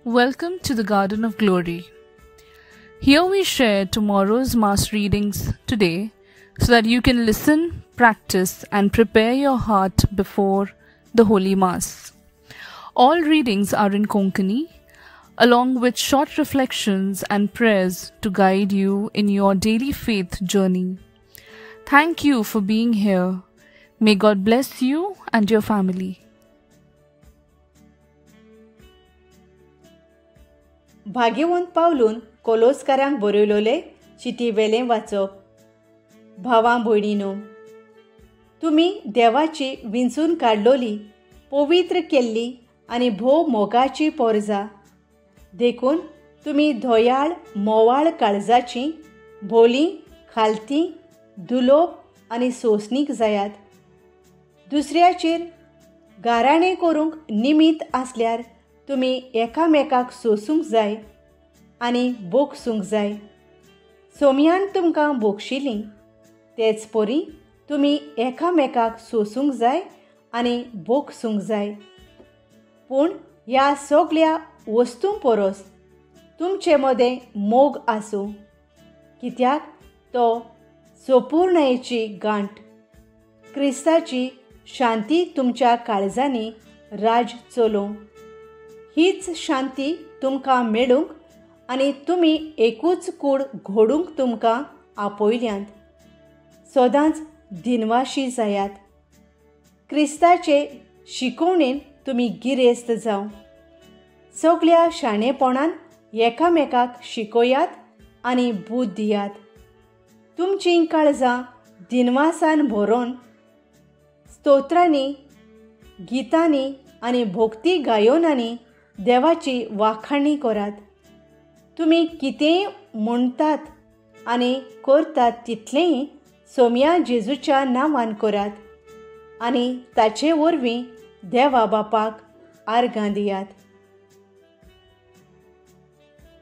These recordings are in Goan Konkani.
Welcome to the Garden of Glory. Here we share tomorrow's Mass readings today so that you can listen, practice and prepare your heart before the Holy Mass. All readings are in Konkani, along with short reflections and prayers to guide you in your daily faith journey. Thank you for being here. May God bless you and your family. भाग्यवंत पावलून कोलोस्कारांक बरयलोले चिटी वेलें वाचप. भावां भयणीनो, तुमी देवाची विंचून काडलोली, पवित्र केल्ली आनी भोव मोगाची पोरजा, देखून तुमी धोयाळ मोवाळ काळजाची, भोली, खालती, दुलोप आनी सोंसणीक जायात. दुसऱ्याचेर गाराणें करूंक निमित्त आसल्यार तुमी एकामेकाक सोसूंक जाय आनी बोगसूंक जाय. सोमयान तुमकां बोगशिलीं तेच परी तुमी एकामेकाक सोसूंक जाय आनी बोगसूंक जाय. पूण ह्या सगल्या वस्तूं परस तुमचे मदें मोग आसूं, कित्याक तो सोपूर्णयेची गांठ. क्रिस्ताची शांती तुमच्या काळजांनी राज चलोवं. हीच शांती तुमकां मेळूंक आनी तुमी एकूच कूड घडूंक तुमकां आपयल्यांत. सदांच दिनवाशी जायात. क्रिस्ताचे शिकोवणेन तुमी गिरेस्त जावं. सगल्या शाणेपणान एकामेकाक शिकयात आनी बूद दियात. तुमचीं काळजां दिनवासान भरोन स्तोत्रांनी, गितांनी आनी भक्ती गायोनांनी देवाची वाखाणी करात. तुमी कितेंय म्हणटात आनी करतात तितलेंय सोम्या जेजूच्या नांवान करात आनी ताचे वरवीं देवा बापाक आर्गां दियात.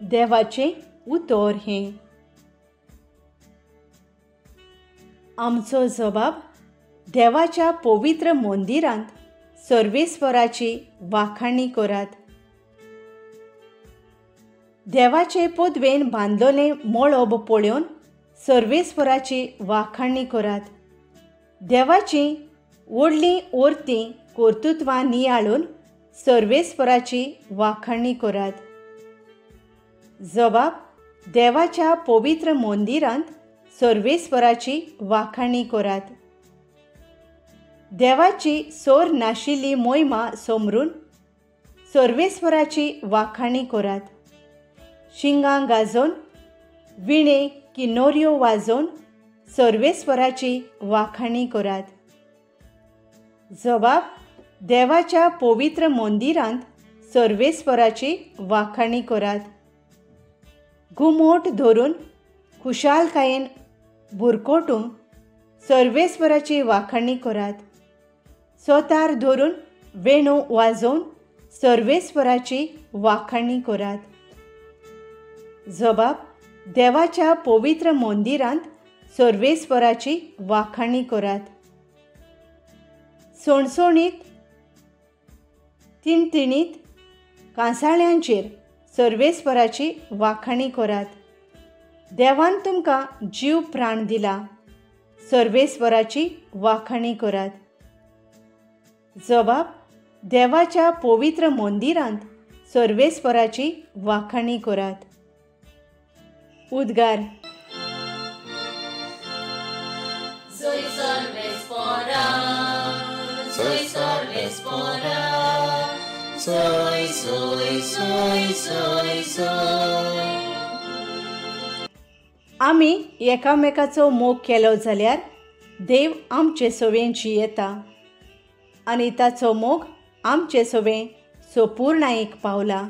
देवाचें उतर हें. आमचो जबाब देवाच्या पवित्र मंदिरांत सर्वेस्वराची वाखाणी करात. देवाचे पदवेन बांदलोलें मळब पळोवन सर्वेस्वराची वाखाणी करात. देवाची व्हडलीं ओर्तीं कर्तृत्वां नियाळून सर्वेस्वराची वाखाणी करात. जबाब देवाच्या पवित्र मंदिरांत सर्वेस्वराची वाखाणी करात. देवाची सोर नाशिल्ली मोहिमा समरून सर्वेस्वराची वाखाणी करात. शिंगां गाजोवन, विणे किनोऱ्यो वाजोवन सर्वेस्वराची वाखाणी करात. जबाब देवाच्या पवित्र मंदिरांत सर्वेस्वराची वाखाणी करात. घुमोट धरून खुशालकायेन बुरकोटून सर्वेस्वराची वाखाणी करात. सोतार धरून वेणू वाजोवन सर्वेस्वराची वाखाणी करात. जबाब देवाच्या पवित्र मंदिरांत सर्वेस्वराची वाखाणी करात. सणसणीत, तिणतिणीत कांसाळ्यांचेर सर्वेस्वराची वाखाणी करात. देवान तुमकां जीव प्राण दिला, सर्वेस्वराची वाखाणी करात. जबाब देवाच्या पवित्र मंदिरांत सर्वेस्वराची वाखाणी करात. उद्गार. आमी एकामेकाचो मोग केलो जाल्यार देव आमचे सवें जियेता आनी ताचो मोग आमचे सवें सोपूर्णायेक पावला.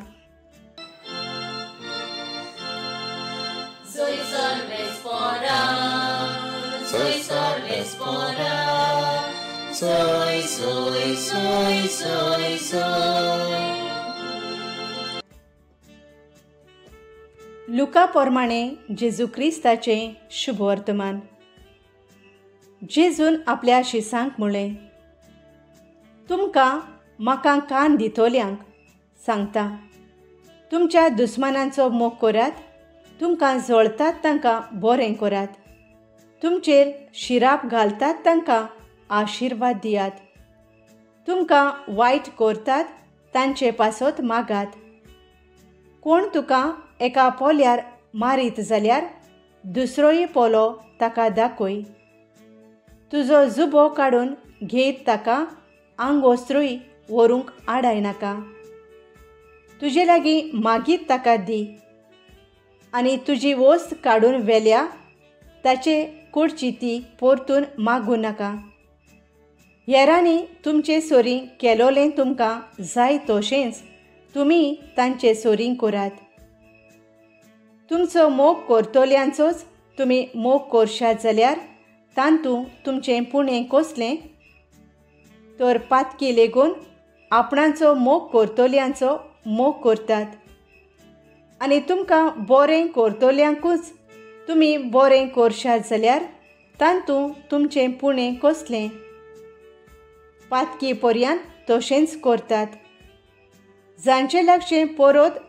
लुका प्रमाणे जेजू क्रिस्ताचें शुभवर्तमान. जेजून आपल्या शिसांक म्हळें, तुमकां म्हाका कान दितोल्यांक सांगता, तुमच्या दुस्मानांचो मोग करात, तुमकां जळतात तांकां बरें करात, तुमचेर शिराप घालतात तांकां आशिर्वाद दियात, तुमकां वायट करतात तांचे पासत मागात. कोण तुका एका पोल्यार मारीत जाल्यार दुसरोय पोलो ताका दाखय. तुजो जुबो काडून घेत ताका आंगवस्त्रूय व्हरूंक आडायनाका. तुजे लागीं मागीत ताका दी आनी तुजी वस्त काडून व्हेल्या ताचे कडची ती परतून मागूं नाका. हेरांनी तुमचे सोरी केलोलें तुमकां जाय तशेंच तुमी तांचे सोरी करात. तुमचो मोग करतल्यांचोच तुमी मोग करशात जाल्यार तांतू तुमचें पुणें कसलें? तर पातकी लेगून आपणाचो मोग करतल्यांचो मोग करतात. आनी तुमकां बरें करतल्यांकूच तुमी बरें करशात जाल्यार तांतू तुमचें पुणें कसलें? पातकी पर्यान तशेंच करतात. जांचे लागचें परत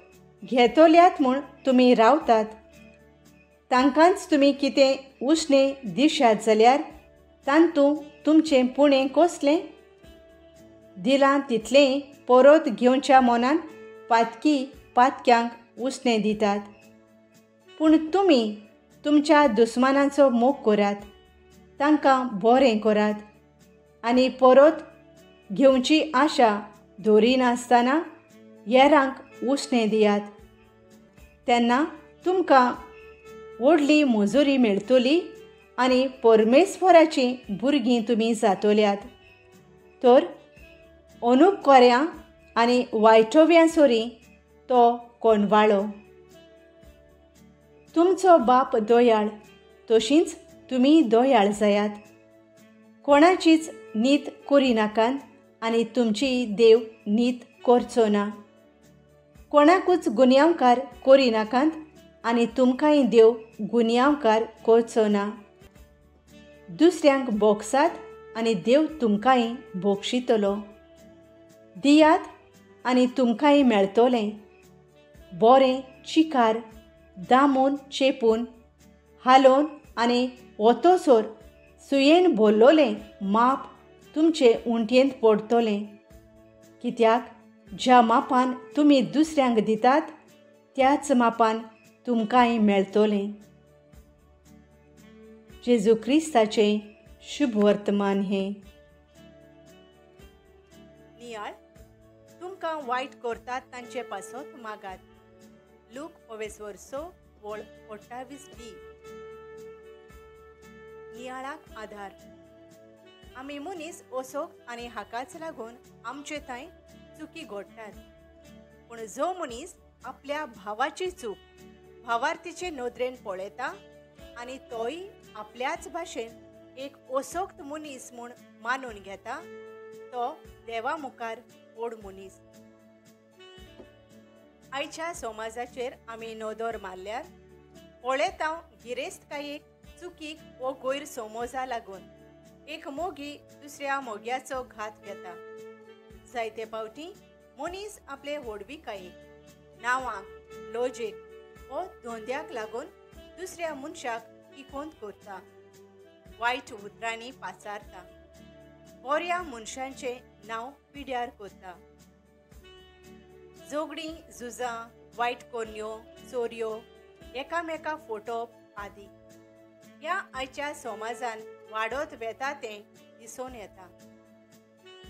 घेतल्यात म्हूण तुमी रावतात तांकांच तुमी कितें उश्णें दिशात जाल्यार तांतू तुमचें पुणें कसलें? दिलां तितलें परत घेवच्या मनान पातकी पातक्यांक उश्णें दितात. पूण तुमी तुमच्या दुस्मानांचो मोग करात, तांकां बरें करात आनी परत घेवची आशा दवरिनासतना हेरांक उश्णें दियात. तेन्ना तुमकां व्हडली मजुरी मेळटली आनी परमेश्वराचीं भुरगीं तुमी जातल्यात. तर अनुपकऱ्यां आनी वायटोव्यां सोरी तो कोणवाळो. तुमचो बाप दयाळ तशींच तुमी दयाळ जायात. कोणाचीच नीत करिनाकात आनी तुमची देव नीत करचो ना. कोणाकूच गुन्यांवकार करिनाकात आनी तुमकांय देव गुन्यांवकार करचो ना. दुसऱ्यांक भोगसात आनी देव तुमकांय भोगशितलो. दियात आनी तुमकांय मेळटलें. बरें चिकार दामून चेपून हालोवन आनी वतोसर सुयेन भरलोलें माप तुमचे उंटयेंत पडटलें. कित्याक ज्या मापान तुमी दुसऱ्यांक दितात त्याच मापान तुमकांय मेळटलें. जेजू क्रिस्ताचें शुभ वर्तमान हें. नियाळ, तुमकां वायट करतात तांचे पासत मागात. Look 6:28b. नियाळाक आधार. आमी मनीस असोक आनी हाकाच लागून आमचे थंय चुकी घडटात. पूण जो मनीस आपल्या भावाची चूक भावार्थीचे नदरेन पळयता आनी तोय आपल्याच भाशेन एक असोक्त मनीस म्हूण मानून घेता तो देवा मुखार व्हड मनीस. आयच्या समाजाचेर आमी नदर मारल्यार पळयता गिरेस्तकायेक चुकीक वो गैरसमोजा लागून एक मोगी दुसऱ्या मोग्याचो घात घेता. जायते फावटी मनीस आपले व्हडविकायेक, नांवाक, लजेक वो धंद्याक लागून दुसऱ्या मनशाक इकोंत करता, वायट उतरांनी पाचारता, बऱ्या मनशांचें नांव पिड्यार करता. झगडीं, झुजां, वायट करण्यो, चोरयो, एकामेका फोटोवप आदी ह्या आयच्या समाजान वाडत वेता तें दिसून येता.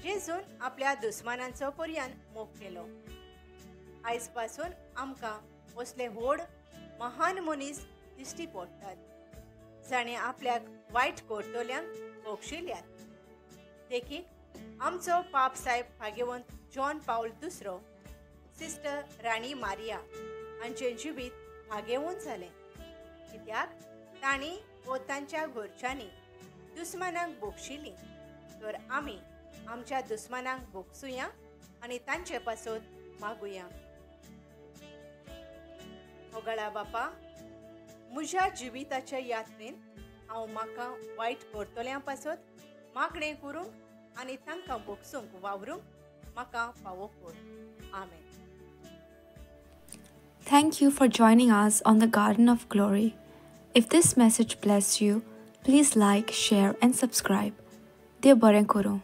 जेजून आपल्या दुस्मानांचो पर्यान मोग केलो. आयज पासून आमकां असले व्हड महान मनीस दिश्टी पडटात जाणें आपल्याक वायट करतल्यांक बक्षिल्यात. देखीक आमचो पाप साहेब भाग्यवंत जॉन पावल दुसरो, सिस्टर राणी मारिया हांचें जिवीत भागेवंत जालें. कित्याक तांणी वो तांच्या घरच्यांनी दुस्मानांक बक्षिलीं. तर आमी आमच्या दुस्मानांक बक्षुया आनी तांचे पासत मागुया. मोगाळा बापा, म्हज्या जिविताच्या यात्रेन हांव म्हाका वायट करतल्यां पासत मागणें करूंक आनी तांकां बक्षूंक वावरूंक म्हाका फावो कर. आमेन. Thank you for joining us on the Garden of Glory. If this message blessed you, please like, share and subscribe. देव बरें करूं.